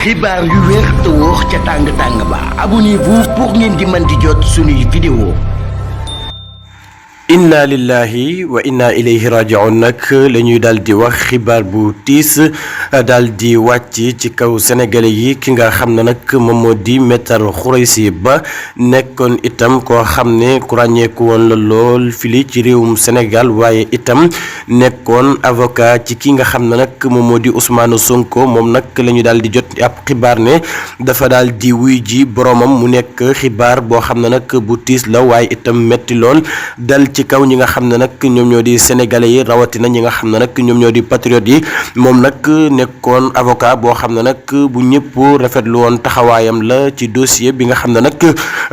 xibaar yu wér te wóor ca tàng ba abonnez-vous pour ngeen di mën di jot suñuy vidéo. inna lillahi wa inna ilayhi raji'un nag la ñuy daal di wax xibaar bu tiis daal di wàcc ci kaw sénégalais yi ki nga xam ne nag moom moo di Maître Khoureychi Ba nekkoon itam koo xam ne ku ràññeeku woon la lool fili ci réewum Sénégal waaye itam nekkoon avocat ci ki nga xam ne nag moom moo di Ousmane Sonko moom nag la ñu daal di jot ab xibaar ne dafa daal di wuy ji boromam mu nekk xibaar boo xam ne nag bu tiis la waaye itam metti lool dal ci kaw ñi nga xam ne nag ñoom ñoo di sénégalais yi rawatina ñi nga xam ne nag ñoom ñoo di patriotes yi moom nag nekkoon avocat boo xam ne nag bu ñëpp rafetlu woon taxawaayam la ci dossier bi nga xam ne nag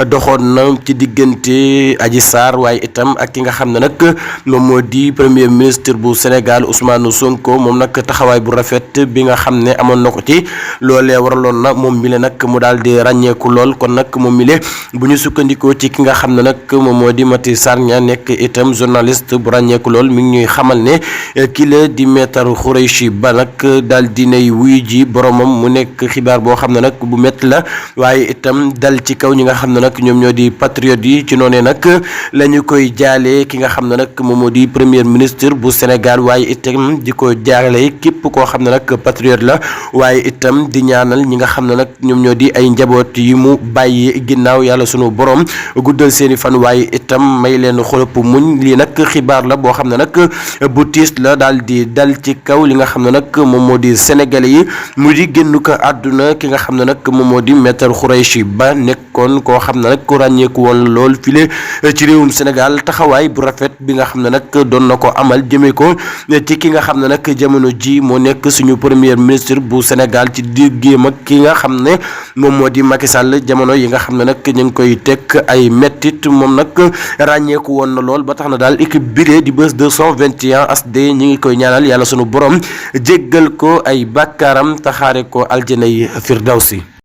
doxoon na ci diggante Adji Sarr waaye itam ak ki nga xam ne nag moom moo di premier ministre bu Sénégal Ousmane Sonko moom nag taxawaay bu rafet bi nga xam ne amoon na ko ci loolee waraloon na moom mi le nag mu daal di ràññeeku lool kon nag moom mi le bu ñu sukkandikoo ci ki nga xam ne nag moom moo di Mati Sarña nekk itam journaliste bu ràññeeku lool mi ngi ñuy xamal ne ki la di Maître Khoureychi Ba nag daal dinay wuyu ji boromam mu nekk xibaar boo xam ne nag bu métti la waaye itam dal ci kaw ñi nga xam ne nag ñoom ñoo di patriotes yi ci noonee nag la ñu koy jaalee ki nga xam ne nag moom moo di premier ministre bu Sénégal waaye itam di ko jaale képp koo xam ne nag patriote la waaye itam di ñaanal ñi nga xam ne nag ñoom ñoo di ay njaboot yi mu bàyyi ginnaaw yàlla sunu borom guddal seeni fan waaye itam may leen xolop muñ lii nag xibaar la boo xam ne nag bu tiis la daal di dal ci kaw li nga xam ne nag moom moo di sénégalais yi mu di génn ko àdduna ki nga xam ne nag moom moo di Maître Khoureychi Ba nekkoon koo xam ne nag ku ràññeeku woon lool file ci réewum Sénégal taxawaay bu rafet bi nga xam ne nag doon na ko amal jëmee ko ci ki nga xam ne nag jamono ji moo nekk suñu premier ministre bu Sénégal ci diggéem ak ki nga xam ne moom moo di Macky Sall jamono yi nga xam ne nag ñu ngi koy teg ay mettit moom nag ràññeeku woon na lool ba tax na daal équipe biré di Buzz 221 HD ñi ngi koy ñaanal yàlla sunu borom jéggal ko ay bàkkaaram taxaare ko aljana yi firdawsi